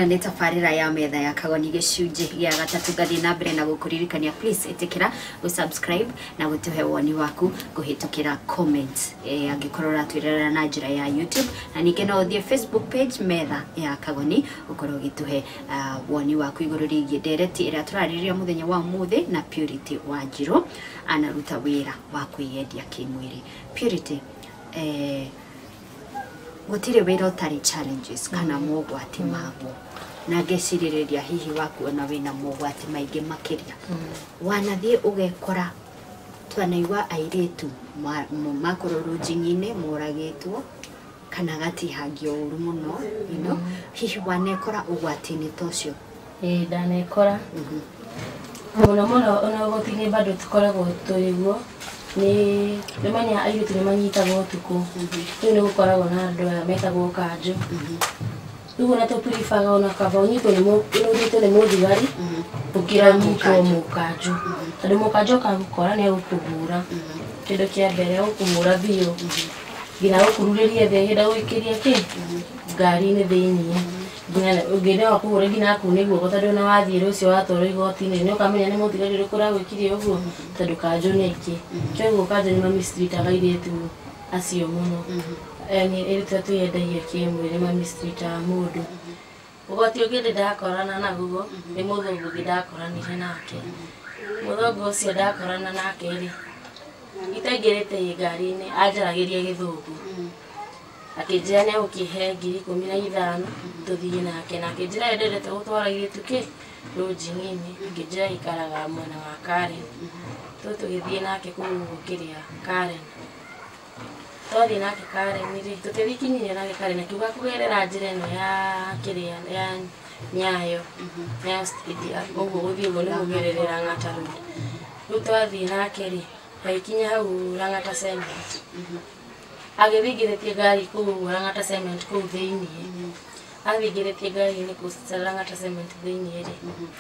Nĩ tabarĩra ya Metha ya Kagoni, gĩcunjĩ gĩa gatatũ. Ngathiĩ na mbere na gũkũririkania, please ĩtĩkĩra gũ-subscribe na gũtũhe woni waku kũhĩtũkĩra comment, angĩkorwo ũratwĩrorera na njĩra ya YouTube, na ningĩ no ũthiĩ Facebook page Metha ya Kagoni, ũkorwo ũgĩtũhe woni waku igũrũ rĩgiĩ ndereti ĩrĩa tũrarĩrĩria mũthenya wa ũmũthĩ na Purity Wanjirũ, anaruta wĩra wa kwĩyendia kĩmwĩrĩ. Purity, gũtirĩ wĩra ũtarĩ challenges kana mogwati maguo, na ngecirĩrĩria hihi waku ona wĩna mogwati maingĩ makĩria. Wanathiĩ ũgekora twanaigua airĩtu makorwo rũnjing'i-inĩ moragĩtwo kana gatihangio ũru mũno, hihi wanekora ũgwati-inĩ ta ũcio? Ĩĩ, ndanekora mũno mũno. Ona ũgwati-inĩ bado tũkoragwo tũrĩguo nĩ nĩmenya airĩtu nĩ manyitagwo ũtukũ. Rĩu nĩ gũkoragwo na andũ aya metagwo kanjũ. Rĩu ona tũpiribaga ona kaba ũnyitwo nĩ ũnyitwo nĩ mũthigari gũkĩra ũnyitwo mũkanjũ, tondũ mũkanjũ akagũkora nĩ egũkũhũra. Kĩndũ kĩa mbere, egũkũhũra biũ nginya gũkururĩrie thĩ, agĩenda gũikĩria kĩ ngari-inĩ thĩiniĩ, nginya ũngĩ no akũhũre nginya akune guoko, tondũ ona wathiĩ rũciũ watwarwo igoti-inĩ nĩ ũkamenya nĩ mũthigari ũrĩkũ ũragwĩkire ũguo, tondũ kanjũ nĩ aingĩ. Kwoguo kanjũ nĩ mamistreataga airĩtu acio mũno, yani airĩtu arĩa twĩyendagia kĩmwĩrĩ, mamistreataga mũndũ. Ũgwati ũngĩ ndĩ ndakorana naguo nĩ mũthũngũ ũngĩ ndakoranire nake. Mũthũngũ ũcio ndakorana nake rĩ, itaingĩrĩte ngari-inĩ, anjaragĩria Gĩthũngũ, akĩnjĩra nĩ egũkĩhe 15,000 tũthiĩ nake, na akĩnjĩra we ndendete gũtwara airĩtu kĩ rũnjing'i-inĩ. Akĩnjĩra aikaraga mwena wa Karen. Tũgĩthiĩ nake kũu ũguo kĩrĩa Karen. Twathiĩ nake Karen rĩ, tũtiathiĩ nake Karen, akiuga kũgerera njĩra ĩno ya kĩrĩa ya Nyayo, Nyayo Stadium, ũguo gũthiĩ ũguo nĩ kũgerera Lang'ata Road. Rĩu twathiĩ nake rĩ, agĩkinya hau Lang'ata Cement, agĩthiĩ aingĩrĩtie ngari kũu Lang'ata Cement kũu thĩiniĩ. Athiĩ aingĩrĩtie ngari-inĩ kũu Lang'ata Cement thĩiniĩ rĩ,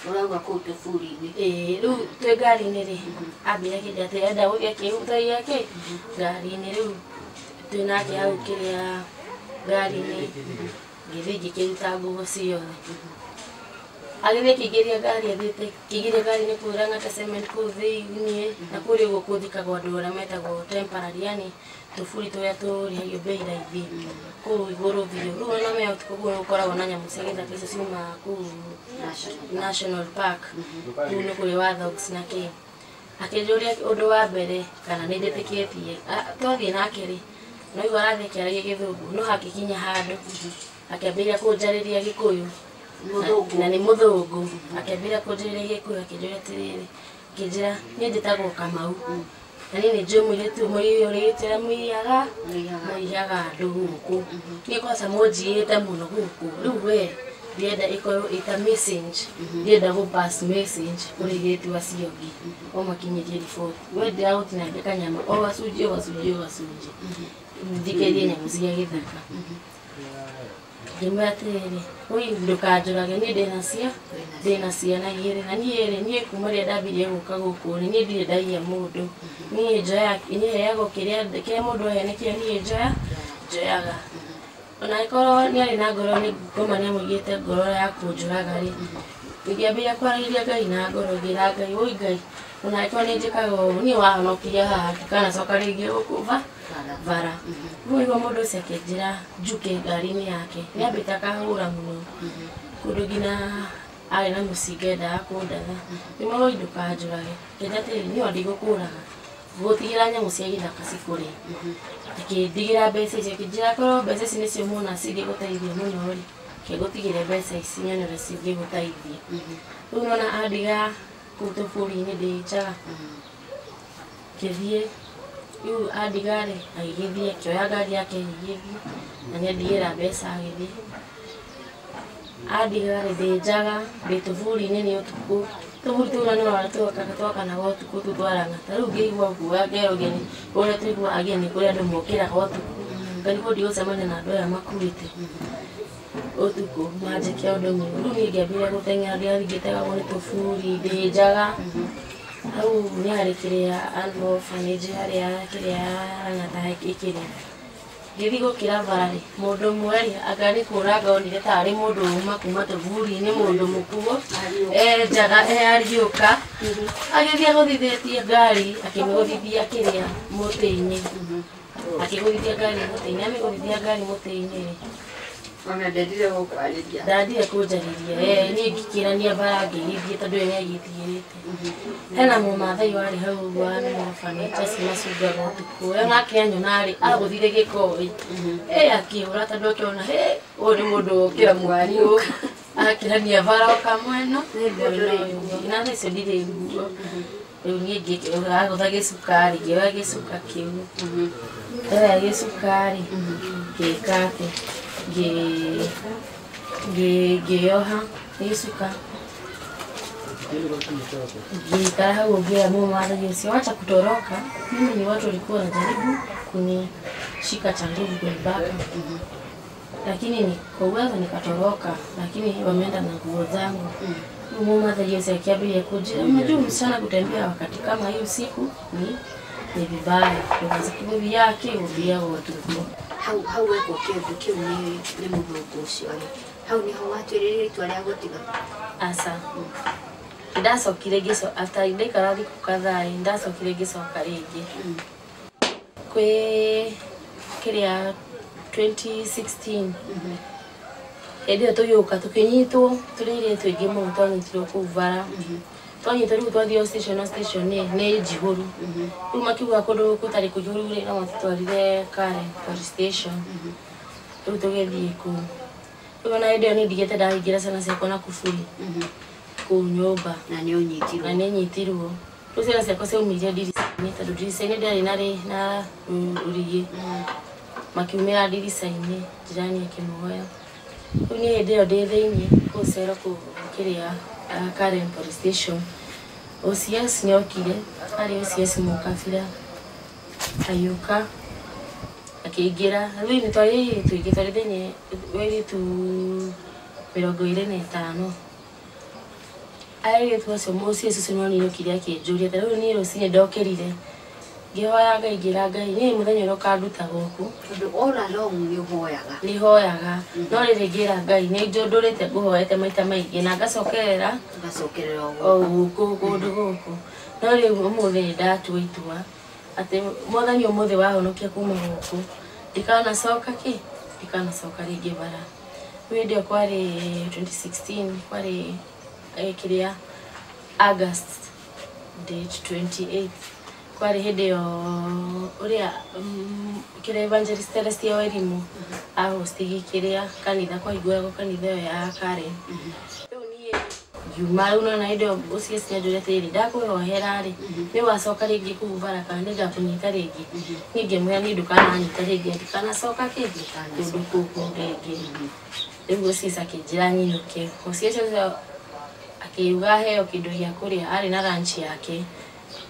Ũrauga kũu tũburi-inĩ? Ĩĩ, rĩu twĩ ngari-inĩ rĩ, ambire akĩnjĩra atĩ enda gũthiĩ akĩhutagia kĩ ngari-inĩ. Rĩu twĩ nake hau kĩrĩa ngari-inĩ, ngĩthiĩ ngĩkĩruta nguo ciothe. Agĩthiĩ akĩingĩria ngari, athiĩte akĩingĩria ngari-inĩ kũu Lang'ata Cement kũu thĩiniĩ, na kũrĩa ũguo kũthikagwo andũ arĩa metagwo temporary, yani tũburi tũrĩa tũrĩhagio bei raithi kũu igũrũ biũ. Rĩu ona menya ũtukũ kũu nĩ gũkoragwo na nyamũ cia gĩthaka icio ciumaga kũu National Park, kũu nĩ kũrĩ warthogs na kĩ. Akĩnjũria ũndũ wa mbere kana nĩ njĩtĩkĩtie. Twathiĩ nake rĩ, no igua arathiĩ akĩaragia Gĩthũngũ, no hakĩkinya handũ akĩambĩrĩria kũnjarĩria Gĩkũyũ. Mũthũngũ? Na nĩ mũthũngũ. Akĩambĩrĩria kũnjarĩria Gĩkũyũ, akĩnjũria atĩrĩrĩ, akĩnjĩra niĩ njĩtagwo Kamau, na niĩ nĩ njũĩ mũirĩtu mũirĩtu ũrĩa mũiyaga mũiyaga andũ gũkũ. Niĩ kwanza mũnjiyĩte mũno gũkũ. Rĩu we ndĩrenda ĩkorwo ĩta message, ndĩrenda gũ pass message kũrĩ airĩtu acio angĩ o makinyĩrie riboti. We ndĩragũtinangia kanyama o gacunjĩ o gacunjĩ o gacunjĩ, thikĩrie nyamũ cia gĩthaka. Ngĩmwĩra atĩrĩrĩ, "Oi, ndũkanjũrage, niĩ ndĩna ciana igĩrĩ, na niĩ rĩ, niĩ kuma rĩrĩa ndambirie gũka gũkũ rĩ, niĩ ndirĩ ndaiya mũndũ. Niĩ njoyaga, niĩ heagwo kĩrĩa kĩrĩa mũndũ ahe, nĩkĩo niĩ njoyaga." Ona angĩkorwo nĩ arĩ na ngoro, nĩ ngoma nĩ amũigĩte ngoro ya kũnjũraga rĩ, ngĩambĩrĩria kwarĩria Ngai na ngoro, ngĩra Ngai, "Oi Ngai, ona angĩkorwo nĩ njĩkaga ũũ, niĩ wahonokirie haha, ndikanacoka rĩngĩ gũkũ bara." Rĩu nĩguo mũndũ ũcio akĩnjĩra njuke ngari-inĩ yake. Nĩ ambĩte akahũra mũno kũndũ nginya arĩ na mũcinga endaga kũndatha. Ngĩmwĩra, "Oi, ndũkanjũrage." Akĩnjĩra atĩrĩrĩ, "Niĩ ona ndigũkũraga, ngũgũtigĩra nyamũ cia gĩthaka cikũrĩe." Akĩndigĩra mbeca icio, akĩnjĩra korwo mbeca ici nĩcio muona cingĩgũteithia mũno rĩ, reke ngũtigĩre mbeca ici nyone ũrĩa cingĩgũteithia. Rĩu nĩwona andiga kũu tũburi-inĩ ndĩ njaga, ngĩthiĩ. Rĩu andiga rĩ, agĩgĩthiĩ akĩoya ngari yake agĩgĩthiĩ, na nĩ andigĩra mbeca agĩthiĩ. Andiga rĩ, ndĩ njaga, ndĩ tũburi-inĩ, nĩ ũtukũ. Tũburi tũu nĩ twakanaga ũtukũ tũu twa Lang'ata. Rĩu ngĩigua guoya, ngerwo ageni ũrĩa tũiguaga ageni kũrĩ andũ mokĩraga ũtukũ, ngarigwo ndigũcemania na andũ aya makuĩte ũtukũ manjĩke ũndũ mũũru. Rĩu niĩ ngĩambĩrĩria gũteng'era ndĩraringĩte nĩ tũburi ndĩ njaga. Hau nĩ harĩ kĩrĩa animal orphanage harĩa kĩrĩa Lang'ata ĩkĩrĩ. Ngĩthiĩ gũkĩra bara-rĩ, mũndũ ũmwe-rĩ, anga nĩ kũũraga onire tarĩ mũndũ uma kuma tũburi-inĩ, mũndũ mũkuo, enjaga ariũka, agĩthiĩ agũthithĩtie ngari, akĩmĩgũthithia kĩrĩa mũtĩ-inĩ. Akĩgũthithia ngari mũtĩ-inĩ, amĩgũthithia ngari mũtĩ-inĩ rĩ. Ona ndendire gũkwarĩria. Ndandire kũnjarĩria, niĩ ngĩkĩrania bara ngĩgĩthiĩ tondũ ye nĩagĩtigĩrĩte. Hena mũmathai warĩ hau ũguo wa furniture cimacungaga ũtukũ. We onake anyona rĩ, agũthire gĩkoi. Akĩhũra tondũ akĩona, ũyũ nĩ mũndũ wokĩra mũkuũ. Akĩrania bara o kamwena, mwena ũyũ ũngĩ. Na thaa icio ndirĩ nguo. Rĩu niĩ agũtha gĩcukari, ngĩoya gĩcuka kĩu. Ndoya gĩcukari, ngĩka atĩ, ngĩoha gĩcuka. Ngĩikara hau ngĩra mũmathai ũcio, wacha kutoroka, mimi ni watu walikuwa wanajaribu kunishika cha nguvu kunibaka. Lakini ni kwa uwezo nikatoroka, lakini wameenda na nguo zangu. Mũmathai ũcio akĩambĩrĩria kũnjĩra, unajua msichana kutembea wakati kama hii usiku ni vibaya. Ndũgacoke yake gũthiaga ũtukũ. Hau hau wekwo kĩũndũ kĩu nĩ mũthũngũ ũcio rĩ, hau nĩho watuĩrĩire itua rĩa gũtiga? Aca. Ndacokire ngĩcoka after ndaikara thikũ kadhaa ĩ, ndacokire ngĩcoka rĩngĩ. Kwĩ kĩrĩa 2016 hĩndĩ ĩyo tũgĩũka tũkĩnyitwo tũrĩ airĩtu aingĩ mũno twanyitirwo kũu bara. Twanyitwo rĩu twathio station o station nĩ njihũru. Rĩu makiuga kũndũ gũtarĩ kũihũru rĩ, no matũtwarire Karen police station. Rĩu tũgĩthiĩ kũu. Rĩu ona hĩndĩ ĩyo niĩ ndigĩte ndahingĩra ciana ciakwa na kuburi kũu nyũmba. Na nĩ ũnyitirwo? Na nĩ nyitirwo. Rĩu ciana ciakwa ciaumire ndirica-inĩ tondũ ndirica-inĩ ndĩarĩ na rũrigi. Makiumĩra ndirica-inĩ, jirani akĩmoya. Rĩu niĩ hĩndĩ ĩyo ndĩ thĩiniĩ kũu cero kũu kĩrĩa Karen police station. OCS nĩokire, arĩ OCS mũkabira. Agĩũka akĩingĩra. Rĩu nĩ twarĩ airĩtu aingĩ, twarĩ thĩiniĩ airĩtu 25. Airĩtu acio OCS ũcio nĩonire okire akĩnjũria, ta rĩu niĩ rũcinĩ ndokĩrire. Ngĩhoya Ngai ngĩra Ngai, niĩ mũthenya ũrĩa ũkanduta gũkũ. Tondũ all along nĩ ũhoyaga. Nĩ hoyaga. No rĩrĩ ngĩra Ngai, nĩ ndũrĩte ngũhoete maita maingĩ na ngacokerera. Ngacokerera o O gũkũ kũndũ gũkũ. No rĩu ũmũthĩ nĩ ndatua itua atĩ Mwathani ũmũthĩ wahonokia kuma gũkũ, ndikanacoka kĩ? Ndikanacoka rĩngĩ bara. Rĩu hĩndĩ ĩyo kwarĩ 2016, kwarĩ kĩrĩa August date 28. Kwarĩ hĩndĩ ĩyo ũrĩa kĩrĩa Evangelist Celestia Wairimu ahostigi kĩrĩa kanitha kwahingũragwo kanitha ĩyo ya Karen. Rĩu niĩ ngiuma rĩu nona hĩndĩ ĩyo OCS nĩanjũria atĩrĩrĩ, ndakwĩhoera rĩ, nĩ wacoka rĩngĩ kũu bara kana nĩngakũnyita rĩngĩ? Niĩ ngĩmwĩra niĩ ndũkananyita rĩngĩ, ndikanacoka kĩngĩ kũndũ kũu rĩngĩ. Rĩu OCS akĩnjĩra nyinũke. OCS ũcio akiuga heo kĩndũ gĩa kũrĩa, arĩ na lunch yake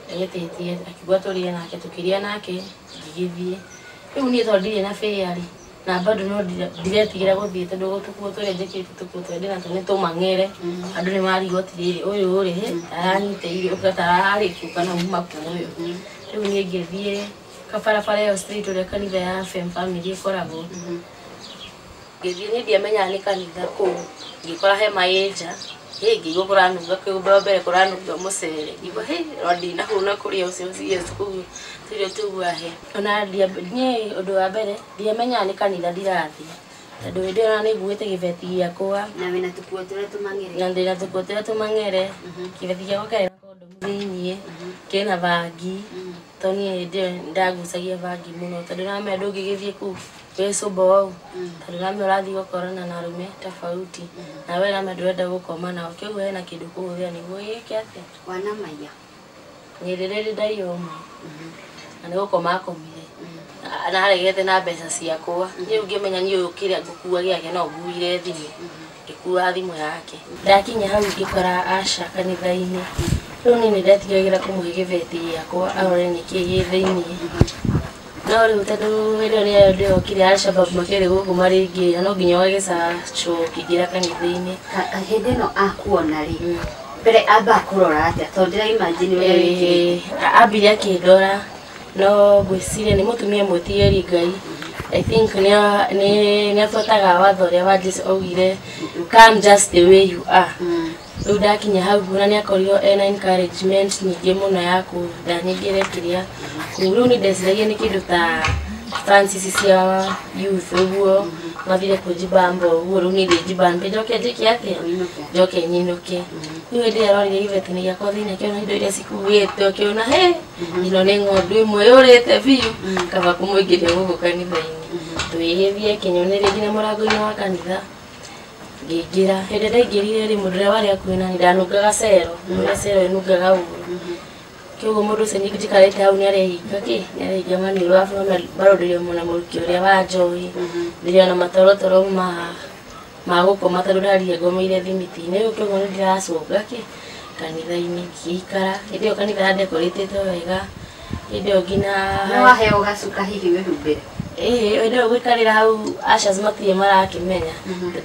etĩtie, akiuga tũrĩe nake, tũkĩrĩa nake ngĩgĩthiĩ. Rĩu niĩ tondũ ndirĩ na fare rĩ, na bado no ndiretigĩra gũthiĩ tondũ tũkuo tũrĩa njĩkĩrĩte tũkuo tũrĩa ndĩnatuo nĩ tũmang'ere. Andũ nĩ marigwo atĩrĩrĩ, ũyũ rĩ, aranyita irio tararĩ kũ kana uma kũ ũyũ. Rĩu niĩ ngĩthiĩ kabarabara ĩyo street ũrĩa kanitha ya FM Family ĩkoragwo. Ngĩthiĩ niĩ ndiamenyaga nĩ kanitha kũu, ngĩkora he maĩ nja. Ngĩigua kũranunga kĩũmbe wa mbere kũranunga mũcere. Ngĩigua no ndinahũna kũrĩa ũcio OCS kũu tũirio tũu ahe. Ona niĩ ũndũ wa mbere ndiamenyaga nĩ kanitha ndirathiĩ. Tondũ hĩndĩ ĩyo nĩ nguĩte gĩbeti gĩakwa. Na wĩna tũkuo tũrĩa tũmang'ere. Na ndĩna tũkuo tũrĩa tũmang'ere. Kĩbeti gĩakwa kĩarĩ na kondomu thĩiniĩ, kĩna bangi. Tondũ niĩ hĩndĩ ĩyo nĩndagucagia bangi mũno tondũ nĩũramenya ndũngĩgĩthiĩ kũu wĩ sober ũũ. Tondũ nĩũramenya ũrathiĩ gũkorana na arũme tofauti. Na we nĩũramenya ndũrenda gũkoma nao. Kĩoguo hena kĩndũ ũkũhũthĩra nĩguo wĩke atĩa? Wanamaiya? Nyĩrĩ rĩrĩ ndaiya ũmwe. Na nĩ gũkoma akomire. Na aregete na mbeca ciakwa. Niĩ ngĩmenya niĩ ũyũ kĩrĩa ngũkua gĩake no nguire thimũ. Ngĩkua thimũ yake. Ndakinya hau ngĩkora Asha kanitha-inĩ. Rĩu niĩ nĩndetigagĩra kũmũhe gĩbeti gĩakwa arore nĩkĩĩ gĩ thĩiniĩ. No rĩu tondũ hĩndĩ ĩyo ndĩokire Alshabab makĩrĩ gũkũ marĩngĩ no nginya ũgagĩcacwo ũkĩingĩra kanitha-inĩ. Hĩndĩ ĩno akuona rĩ, mbere amba akũrora atĩa? Tondũ ndĩra imagine ũrĩa wĩkĩrĩte. Ambire akĩndora no ngwĩciria nĩ mũtumia mwĩtigĩri Ngai. I think nĩ abuataga watho ũrĩa wa Jesu augire, come just the way you are. Rĩu ndakinya hau na nĩ akorirwo ena encouragement nyingĩ mũno ya kũndanyingĩre kĩrĩa kũu. Rĩu nĩ ndeciragia nĩ kĩndũ ta Francis cia youth ũguo mathire kũnjibamba ũguo. Rĩu niĩ ndĩnjibambe njoke njĩke atĩa, njoke nyinũke. Rĩu hĩndĩ ĩrĩa arorire gĩbeti-inĩ gĩakwa thĩinĩ, akĩona indo iria cikuĩtwo, akĩona he ĩno nĩ ng'ondu ĩmwe yũrĩte biũ, kaba kũmũingĩria gũkũ kanitha-inĩ. Tũgĩgĩthiĩ akĩnyoneria nginya mũrango-inĩ wa kanitha, ngĩingĩra. Hĩndĩ ndaingĩrire rĩ, mũndũ ũrĩa warĩ hakuhĩ nani ndanungaga cero, ũrĩa cero ĩnungaga ũru. Kĩoguo mũndũ ũcio njikarĩte hau nĩarehinga kĩ, nĩarehinga maniũrũ, arabu marũndĩrio na mũrukĩ ũrĩa wa njohi. Ndĩrĩ ona matorotoro ma gũkoma tondũ ndarire ngomeire thimiti-inĩ. Rĩu kĩoguo nĩndĩracũnga kĩ kanitha-inĩ ngĩikara. Hĩndĩ ĩyo kanitha yandekorĩtĩte wega, hĩndĩ ĩyo nginya Nĩ waheo gacuka hihi wĩhumbĩre? Ĩĩ, hĩndĩ ĩyo gũikarĩra hau ushers matirĩ marakĩmenya,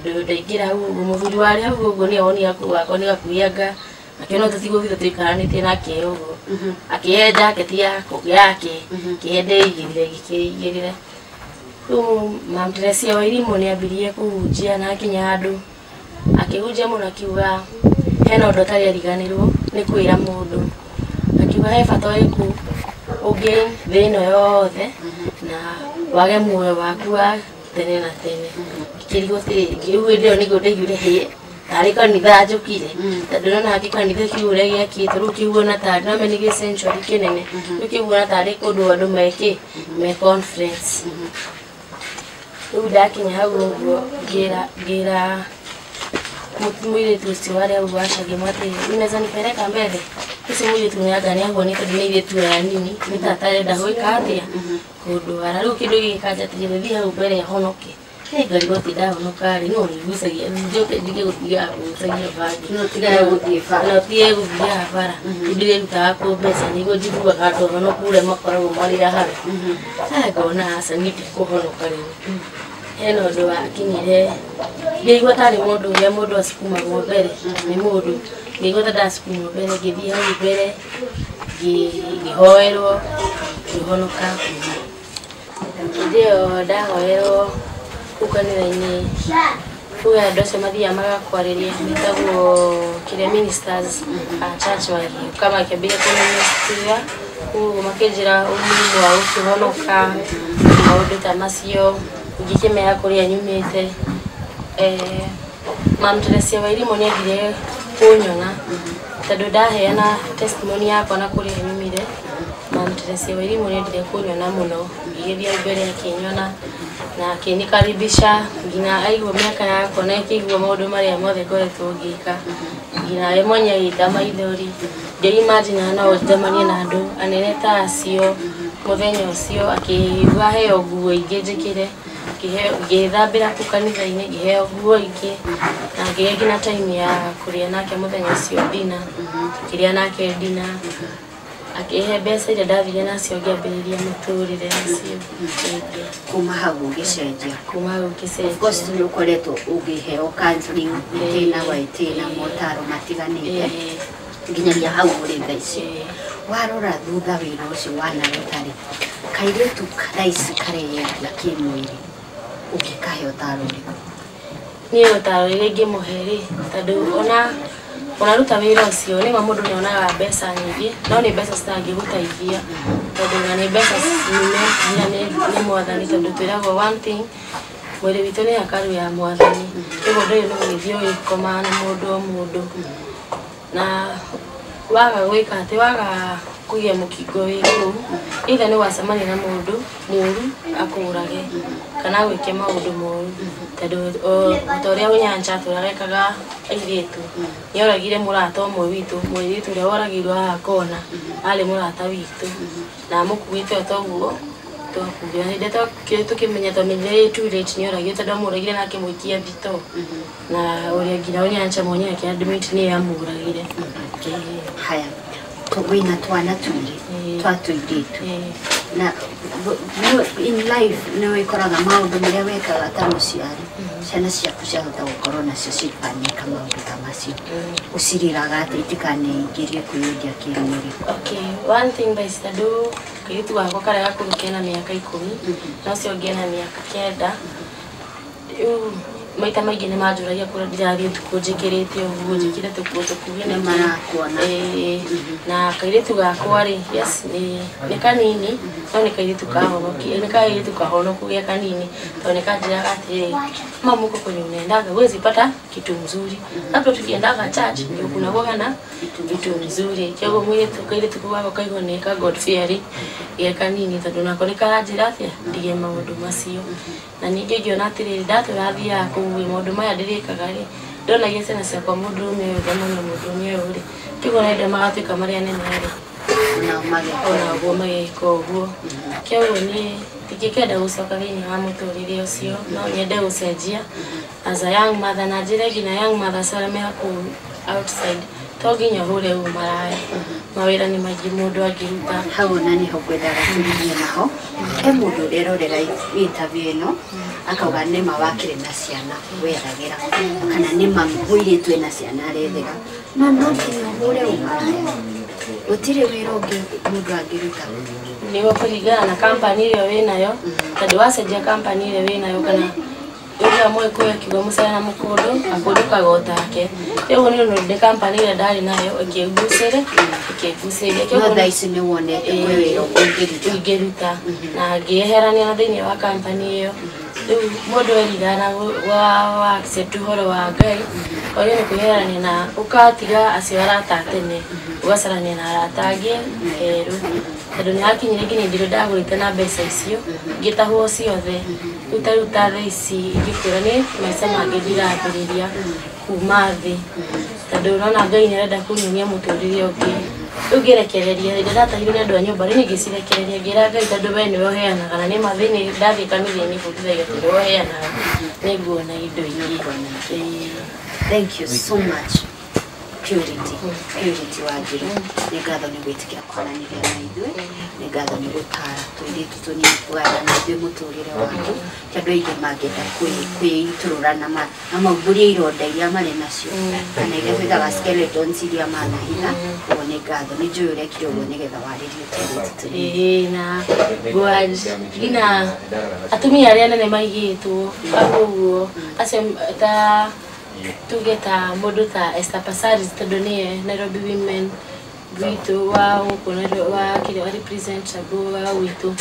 tondũ ndaingĩra hau ũguo mũthuri warĩ hau ũguo nĩwe wonire gakuo gakwa nĩ gakuhĩ, anga akĩona tũtigũthiĩ tũikaranĩtie nake ũguo, akĩhe jaketi yake, kĩhe ndĩigĩrĩre, ngĩkĩigĩrĩra. Rĩu Mam Teresia wa Irimũ nĩambirie kũhunjia na akinya handũ akĩhunjia mũno, akiuga hena ũndũ atarĩ ariganĩrwo nĩ kwĩra mũndũ, akiuga he bata ũrĩkũ ũngĩ thĩ ĩno yothe na wage muoyo waku wa tene na tene. Ngĩkĩrigwo atĩrĩrĩ, rĩu hĩndĩ ĩyo nĩguo ndaiguire hĩ tarĩ kanitha njũkire, tondũ nona kanitha kĩu ũrĩa gĩakĩtwo rĩu kĩhuana tarĩ no nĩ gĩ sanctuary kĩnene, rĩu kĩhuana tarĩ kũndũ andũ mekĩ me conference. Rĩu ndakinya hau ũguo ngĩra mũirĩtu ũcio warĩ hau usher, ngĩmwĩra atĩrĩrĩ, unaweza nipeleka mbele? Ũcio mũirĩtu nĩ anga nĩahuanĩte tondũ nĩ airĩtu aya nini, nĩ ta atarenda gwĩka atĩa, kũndwara. Rĩu kĩndũ gĩgĩkanja atĩrĩrĩ, thiĩ hau mbere honoke. Ngarigwo atĩ ndahonoka rĩ, no ũrĩgucagia njoke ndige gũthiaga kũgucagia bangi. No ũtigage gũthiĩ bara. No ũtige gũthiaga bara. Rĩu ndĩrĩrutaga kũ mbeca nĩguo njiguaga andũ ahonoku ũrĩa makoragwo marĩ ahara. Ngona aca niĩ ndikũhonoka rĩu. Hena ũndũ wakinyire ngĩigua tarĩ mũndũ ũrĩa mũndũ acukumagwo mbere nĩ mũndũ, ngĩigua ta ndacukumwo mbere, ngĩthiĩ hau mbere ngĩhoerwo ngĩhonoka. Hĩndĩ ĩyo ndahoerwo kũu kanitha-inĩ, kũu andũ acio mathiaga magakwarĩria metagwo kĩrĩa ministers a church, magĩũka makĩambĩrĩria kũministĩra kũu, makĩnjĩra umuhimu wa gũkĩhonoka, maũndũ ta macio, ngĩkĩmera kũrĩa nyumĩte. Mam Teresia wa Irimũ nĩendire kũnyona tondũ ndaheana testimony yakwa na kũrĩa nyumire. Mam Teresia wa Irimũ nĩendire kũnyona mũno, ngĩgĩthiĩ hau mbere akĩnyona na akĩnikaribisha nginya aigua mĩaka yakwa na akĩigua maũndũ marĩa mothe ngoretwo ngĩka, nginya we mwenyewe agĩita maithori. Ndiĩ-imagine no njemanie na andũ anene ta acio. Mũthenya ũcio akĩigua heo nguo ingĩ njĩkĩre, ngĩthambĩra kũu kanitha-inĩ, ngĩheo nguo ingĩ na ngĩgĩa nginya time ya kũrĩa nake mũthenya ũcio dinner, ngĩrĩa nake dinner, akĩhe mbeca iria ndathire nacio ngĩambĩrĩria mũtũrĩre nacio rĩngĩ. Kuma hau ũgĩcenjia? Kuma hau Of course ngĩcenjia. Nĩ ũkoretwo ũngĩheo counseling ĩtĩna gwa ĩtĩna, motaro matiganĩte nginyagia hau ũrĩ thaa ici. Warora thutha wĩra ũcio wanaruta rĩ, kairĩtu thaa ici kareyendia kĩmwĩrĩ, ũngĩkahe ũtaro ũrĩkũ? Niĩ ũtaro ũrĩa ingĩmũhe rĩ, tondũ ona ũnaruta wĩra ũcio nĩma mũndũ nĩonaga mbeca nyingĩ, no nĩ mbeca citangĩgũteithia, tondũ ona nĩ mbeca nyume nginya nĩ mwathani, tondũ twĩragwo one thing, mwĩrĩ witũ nĩ hekarũ ya mwathani. Koguo ndũrĩ nĩ gũgĩthiĩ ũgĩkomaga na mũndũ o mũndũ, na waga gwĩka atĩ waga kũgĩa mũkingo wĩ kũu, either nĩ wacemania na mũndũ mũru akũrage kana agwĩke maũndũ moru, tondũ ta ũrĩa Ũnyancha atũraga ekaga airĩtu, nĩoragire mũrata ũmwe witũ, mũirĩtu ũrĩa woragirwo haha kona arĩ mũrata witũ na amũkuĩte o toguo twakuire. Hĩndĩ ĩrĩa tũkĩmenya twamenyire too late nĩoragirwo, tondũ amũragire na akĩmũikia thitoo, na ũrĩa nginya Ũnyancha mwenyewe akĩ admit nĩye amũragire. Haya, wĩna twana twĩrĩ twa tũirĩtu, na in life nĩ wĩkoraga maũndũ marĩa wekaga ta mũciari, ciana ciaku ciahota gũkorwo nacio cikaneka maũndũ ta macio, ũcirĩraga atĩ itikaneingĩrie kwĩyendia kĩmwĩrĩ? Okay, one thing by tondũ Kairĩtu gakwa karĩa gakũrũ kena mĩaka 10 na ũcio ũngĩ ena mĩaka 9. Rĩu maita maingĩ nĩ manjũragia kũrĩa ndĩrathiĩ ũtukũ njĩkĩrĩte ũguo njĩkĩre tũkuo tũkuhĩ nĩ marakuona. Na kairĩtu gakwa rĩ, yes, nĩ kanini no nĩ kairĩtu kahonoki, nĩ kairĩtu kahonoku gĩa kanini tondũ nĩ kanjĩraga atĩrĩrĩ, mama huko kwenye unaendaga huwezi pata kitu mzuri, labda tukiendaga church ndio kunakuwa na vitu mzuri. Kĩoguo mũirĩtu kairĩtu kau gakwa kaigua nĩ ka God fearing gĩa kanini tondũ nako nĩ karanjĩra atĩa ndige maũndũ macio. Na ningĩ ngĩona atĩrĩrĩ, ndatũra thiaga kũu ĩ, maũndũ maya ndĩrĩkaga rĩ, ndonagia ciana ciakwa mũndũrũme ũyũ ngamona mũndũrũme ũyũ rĩ, kĩoguo na hĩndĩ ĩrĩa magatuĩka marĩ anene rĩ, ona ũguo mageka ũguo. Kĩoguo niĩ ndingĩkenda gũcoka thĩinĩ wa mũtũrĩre ũcio, no nyende gũcenjia as a young mother, na njĩre nginya young mothers arĩa me kũu outside to nginya ũhũre ũmaraya, mawĩra nĩ maingĩ mũndũ angĩruta. Hau ona nĩho ngwendaga tũrigie naho. He mũndũ ũrerorera interview ĩno akauga nĩma wakĩrĩ na ciana wethagĩra, kana nĩma mũirĩtu ena ciana arethera, no no nginya ũhũre ũmaraya, gũtirĩ wĩra ũngĩ mũndũ angĩruta. Nĩguo kũringana na kampani ĩrĩa wĩnayo, tondũ wacenjia kampani ĩrĩa wĩnayo kana ũrĩa mũgĩkũyũ akiuga mũcere na mũkũndũ, gakũndũ kagotake. Rĩu nĩ ũndũ nĩ kampani ĩrĩa ndarĩ nayo ĩkĩngucĩrĩria. No thaa ici nĩ wonete kwĩ wĩra ũngĩ ũngĩruta na ngĩeherania na thĩinĩ wa kampani ĩyo. Rĩu mũndũ erira wa accept ũhoro wa Ngai, wagĩrĩirwo nĩ kwĩherania na ũgatiga acio arata a tene, ũgacarania na arata angĩ erũ. Tondũ nĩ hakinyire nginya indo iria ndagũrĩte na mbeca icio ngĩtahwo ciothe. Rĩu ta rĩu ta thaa ici ingĩkwĩra nĩ maica mangĩ ndirambĩrĩria kuma thĩ, tondũ ũrona Ngai nĩ arenda kũnyonia mũtũrĩre ũngĩ. Rĩu ngĩrekereria rĩrĩa ndatahirwo nĩ andũ a nyũmba, rĩu ngĩcirekereria ngĩra Ngai tondũ we nĩwe ũheanaga, na nĩma thĩinĩ ndathiĩ kanitha-inĩ bundithagia atĩ nĩwe ũheanaga, nĩnguona indo ingĩ. Thank you so much Purity, Purity Wanjiru. Nĩ ngatho nĩ gwĩtĩkĩra kwaranĩria na ithuĩ, nĩ ngatho nĩ gũtara tũirĩtu tũnini kũgayana na ithuĩ mũtũrĩre waku. Ti andũ aingĩ mangĩenda kwĩitũrũra na maumbũrie ironda iria marĩ nacio, kana iria twĩtaga skeletons iria manahitha. Ũguo nĩ ngatho, nĩ njũĩ ũrekire ũguo nĩgetha warĩrie tũirĩtu tũnini. Ĩĩ, na nginya atumia arĩa anene maigĩtwo hau ũguo, acio ta tuge ta mũndũ ta Esther Passaris tondũ nĩye Nairobi Women gwitũ wa gũkũ wa kĩrĩa represent wa gwitũ,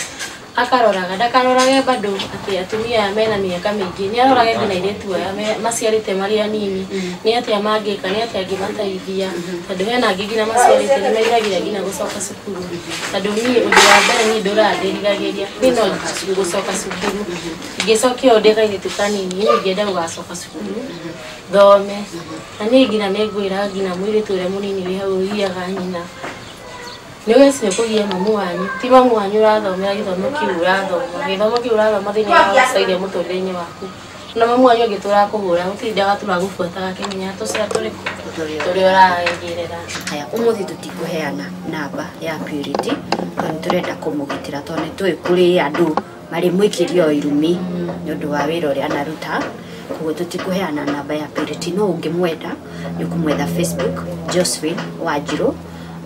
akaroraga ndakarorage bado atĩ atumia aya mena mĩaka mĩingĩ, nĩ arorage nginya airĩtu aya maciarĩte marĩ anini, nĩ atĩa mangĩka, nĩ atĩa angĩmateithia, tondũ hena angĩ nginya maciarĩte nĩ meriragĩria nginya gũcoka cukuru. Tondũ niĩ ũndũ wa mbere niĩ ndũrandĩriragĩria niĩ no gũcoka cukuru, ingĩcokia ũũ ndĩ kairĩtu kanini niĩ ingĩenda gũgacoka cukuru thome. Na niĩ nginya nĩ ngwĩra nginya mũirĩtu ũrĩa mũnini wĩ hau ũgiaga nyina, nĩ weci nĩ kũgia mamu wanyu, ti mamu wanyu ũrathomera gĩthomo kĩu ũrathoma, gĩthomo kĩu ũrathoma thĩinĩ wa gũcaria mũtũrĩre-inĩ waku. Na mamu wanyu angĩtũra kũhũra gũtirĩ hĩndĩ agatũra gũbuata akĩmenya tũcĩra tũrĩkũ tũrĩa ũragerera. Haya, ũmũthĩ tũtikũheana namba ya Purity tondũ nĩ tũrenda kũmũgitĩra, tondũ nĩ tũĩ kũrĩ andũ marĩ mũikĩrio irumi nĩ ũndũ wa wĩra ũrĩa anaruta. Koguo tũtikũheana namba ya Purity, no ũngĩmwenda nĩ ũkũmwetha Facebook Josephine Wanjiru.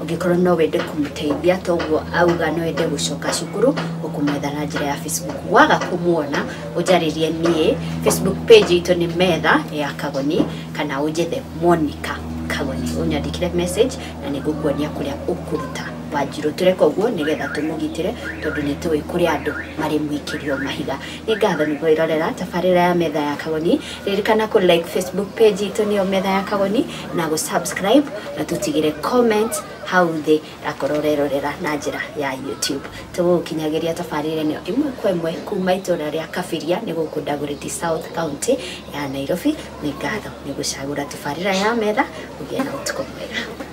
Ũngĩkorwo no wende kũmũteithia toguo auga no wende gũcoka cukuru, ũkũmwetha na njĩra ya Facebook. Waga kũmuona ũnjarĩrie niĩ, Facebook page itũ nĩ Metha ya Kagoni, kana ũnjethe Monica Kagoni, ũnyandĩkĩre message na nĩngũkuonia kũrĩa ũkũruta Wanjiru. Tũreka ũguo nĩgetha tũmũgitĩre tondũ nĩ tũĩ kũrĩ andũ marĩ mũikĩrio mahiga. Nĩ ngatho nĩ kwĩrorera tabarĩra ya Metha ya Kagoni. Ririkana kũ like Facebook page itũ nĩyo Metha ya Kagoni, na gũ subscribe na tũtigĩre comment hau thĩ akorwo ũrerorera na njĩra ya YouTube. Tũgũkinyagĩria tabarĩra ĩno ĩmwe kwa ĩmwe kuma itũra rĩa Kabiria nĩ gũkũ Dagoretti South County ya Nairobi. Nĩ ngatho nĩ gũcagũra tabarĩra ya Metha. Ũgĩe na ũtukũ mwega.